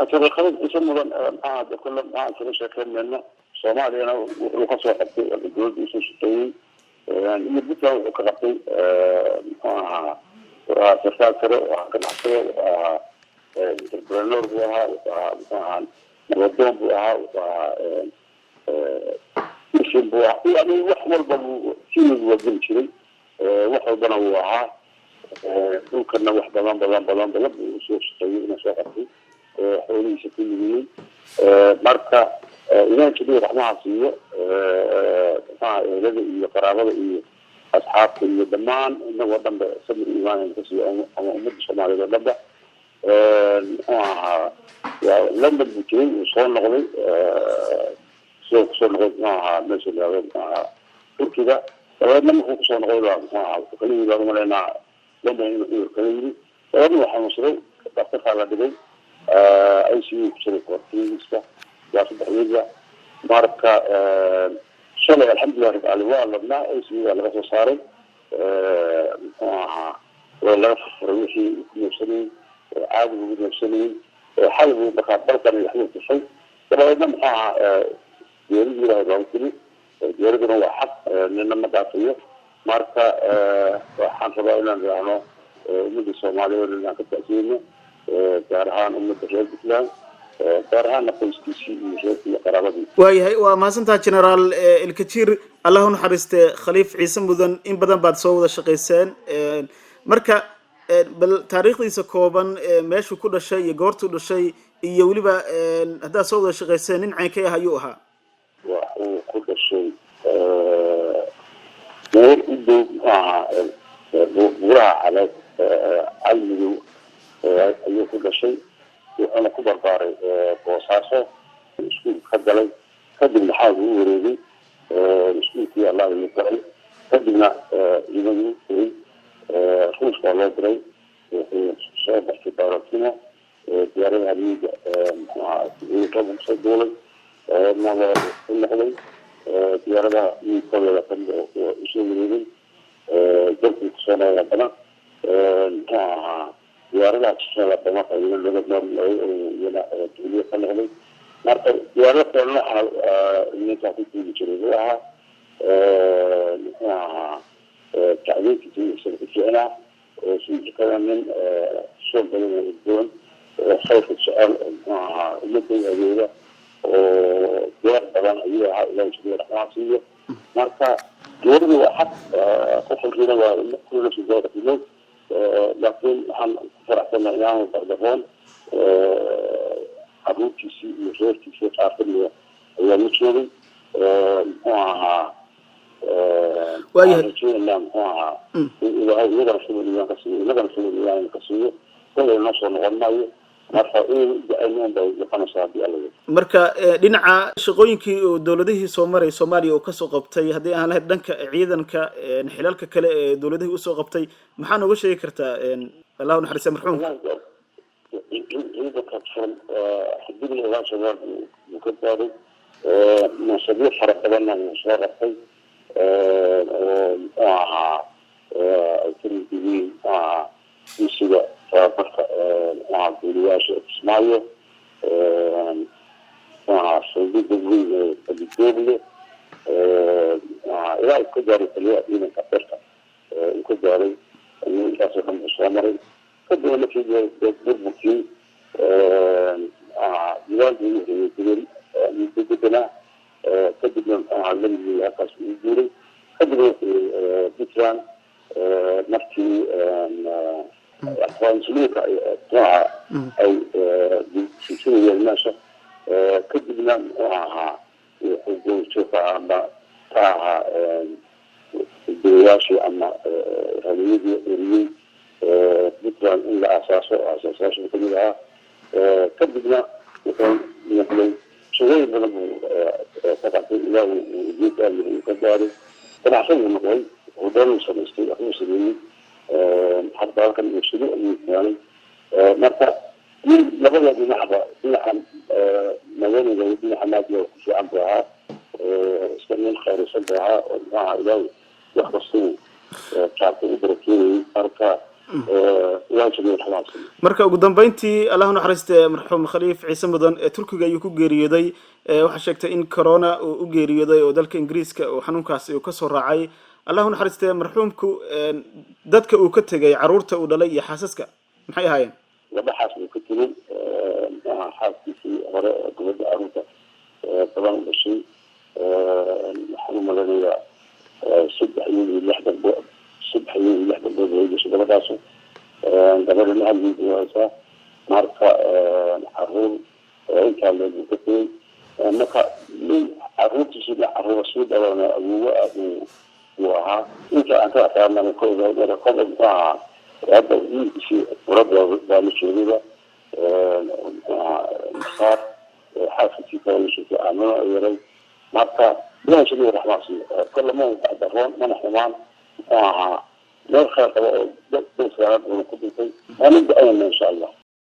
Taariikhada Ciise Mudan maxaa de kulle maxaa kaga sheekeyn mayno. Soomaaliyana wuxuu kasoo qabtay dowladda usoo shaqeeyey iyo Puntland wuxuu ka qabtay, muxuu ahaa, wuxuu ahaa sarkaal sare, wuxuu ahaa ganacsade, wuxuu ahaa entrepreneur buu ahaa, wuxuu ahaa, muxuu ahaa, nabadoon buu ahaa, wuxuu ahaa mission buu ahaa. Yani wax walba buu sinig waa geli jiray, wax walbana wuu ahaa. Dhulkana wax badan badan badan badan buu usoo shaqeeyey inuu soo qabtay, xoolihiisa ku yimiyey. Marka Ilaahay jadiid raxmaha siiyo, maxaa ehelada iyo qaraabada iyo asxaabta iyo dhammaan inagoo dhan ba samir iimaan ka siiyo, ama ummadda Soomaaliyeed oo dhan ba. Muxuu ahaa, waa London buu jiray, uu soo noqday, sidoo kusoo noqday, muxuu ahaa, meesha la yihahdo, muxuu ahaa, Turkiga. Dabeedna markuu kusoo noqday baa, muxuu ahaa, wuxuu kala yimi, baan umalaynaa London inuu cudur kala yimi. Dabeedna uu xanuunsaday, daktarkaa la dhigay, ICU ku jiray quarantiiniska ilaa 3 weekga. Marka shalay, alxamdulilah rabbi caalamiin, waa ladnaa, ICU waa laga soo saaray, muxuu ahaa, waa laga furfuray wixii uu ku neefsanayey, caadi buu ugu neefsanayey. Xal buu markaa balkan waxbuu tusay. Dabadeedna, muxuu ahaa, geeridii Ilahay baa u timi. Geeriduna waa xaq, nina ma dhaafayo. Marka waxaan rabaa inaan idhaahno ummadda Soomaaliyeed inaan ka tacsiyeyno, gaar ahaan ummadda reer Puntland, gaar ahaana qoyskiisii iyo reerkii iyo qaraabadii. Waayahay, waa mahadsantaha, Generaal Ilkajir. Allah u naxariiste Khaliif Ciise Mudan, in badan baad soo wada shaqayseen. Marka bal taariikhdiisa kooban, meeshuu ku dhashay iyo goortuu dhashay, iyo weliba haddaad soo wada shaqayseen, nin caynkay ah ayuu ahaa? Waxuu ku dhashay meel u dhow, muxuu ahaa, buuraha Caleed, Calmidow ayuu ku dhashay. Wuxuuna ku barbaaray Boosaaso, iskuul ka galay. Kadibna xaag uu wareegay, iskuulkii Allah uu galay. Kadibna ciidamadii tegay, Ruushka loo diray. Wuxuu soo bartay barootimo, diyaaradaha miiga, muxuu ahaa, ciidanka kusoo duulay, u noqday diyaaradaha miigkooda kamid usoo wareegay. Dalkii kusoo noqday haddana, muxuu ahaa, diyaaradaha kusoo haddana laga iyana duuliye ka noqday. Marka diyaarado kale nooca ninkaa ku duuli jiray buu ahaa. Muxuu ahaa, tacliintiisa isaga ku fiicnaa, jikada nin soo badan oo udgoon oo khayrka jecel oo, muxuu ahaa, ummadda u adeega oo deeq badan ayuu ahaa. Ilahi jadiya raxmaa siiyo. Marka geeridu waa xaq, qof walkiina waa kullu nafsin daa'iqatul mawt, laakiin waxaan ku faraxsanahay inaanu dardaqoon. Caruurtiisii iyo reerkiisii qaar kamida ayaa la joogay, muxuu ahaa. Waayahay. Waxaan rajeynaynaa, muxuu ahaa, in Ilaahay iyagana sabir iimaan ka siiyo, inagana sabir iimaan ka siiyo. Kolay noo soo noqon maayo. Marka inaynu u ducayno un bay noqonaysaa haddii Alla yidhi. Marka dhinaca shaqooyinkii uu dowladihii soo maray Soomaaliya uu kasoo qabtay, haddii aan lahayd dhanka ciidanka, xilalka kale ee dowladihii usoo qabtay, maxaa nooga sheegi kartaa, Allah u naxariista marxuumka? Ciidanka furan xidigla ilaa Shabaab buu ka gaaray, mansabyo fara badanna wuu soo qabtay oo, muxuu ahaa, ay ka mid yihiin, muxuu ahaa, dugsiga tababarka, muxuu ahaa, duuliyaasha Kismaayo, muxuu ahaa, saldhigga weyn ee Balidoogle, muxuu ahaa, ilaa uu ka gaaray taliyaha ciidanka cirka uu ka gaaray. Intaasoo dhan buu soo maray. Kadibna markii burburkii nidaamkii ugu horreeyay jirin muddo deganaa, kadibna, muxuu ahaa, lamigii halkaas uu guuray. Kadibna wuxuu Puntland markii Aqwaanmuslimiinka, muxuu ahaa, ay sugayeen meesha. Kadibna, muxuu ahaa, wuxuu goobjoog ama ka ahaa dayaashii ama haliyadii eriyey Puntland in la aasaaso, aasaasayaasha kamid ahaa. Kadibna wuxuu noqday, shaqooyin badan buu ka qabtay ilaa uu geedka amni uu ka gaaray. Ganacsada buu noqday, hodaan samaystay, waxbuu sameeyey, hadda halkan warshado ayuu keenay. Marka nin labada dhinacba, dhinaca madaniga iyo dhinaca maadiga ku fiican buu ahaa. Iska nin khayraysan buu ahaa oo, muxuu ahaa, Ilaahay wax kastuu taabta u barakeynayay. Marka Ilaahay jannada raxmaad siiyo. Marka ugu dambeyntii, Allah naxariiste marxuum Khaliif Ciise Mudan ee Turkiga ayuu ku geeriyooday. Waxaa sheegtay in corona uu u geeriyooday oo dalka Ingiriiska uu xanuunkaasi uu kasoo raacay. Allah naxariiste marxuumku, dadka uu ka tegay, caruurta uu dhalay iyo xaasaska, maxay ahaayeen? Laba xaas buu ka tegay. Muxuaha, xaaskiisii hore ee gabadha caruurta badan u dhashay, waxaan u malanayaa saddex wiil iyo lix gabdhood. 3 wiil iyo 6 gabdhood way gashay gabadhaasu. Gabadhana hal wiil bay haysaa. Marka caruur intaa leeg buu ka tegay. Marka nin caruurtiisii caruura sii dhalana awoowo ah uu ahaa, inta aan ka aqaanana ka ogaay. Marka koba, muxuu ahaa, hadda wiilkiisii urada baa la joogayba, muxuu ahaa, Mukhtaar. Xaaskiisii kale la joogtay, Aamino yaray. Marka Ilahay jannada raxmaan siiyo. Kolle ma daroon mana xumaan, muxuu ahaa, meel khayr qaba oo dad saaran uuna ku dhintay. Waan u ducaynaa, insha Allah.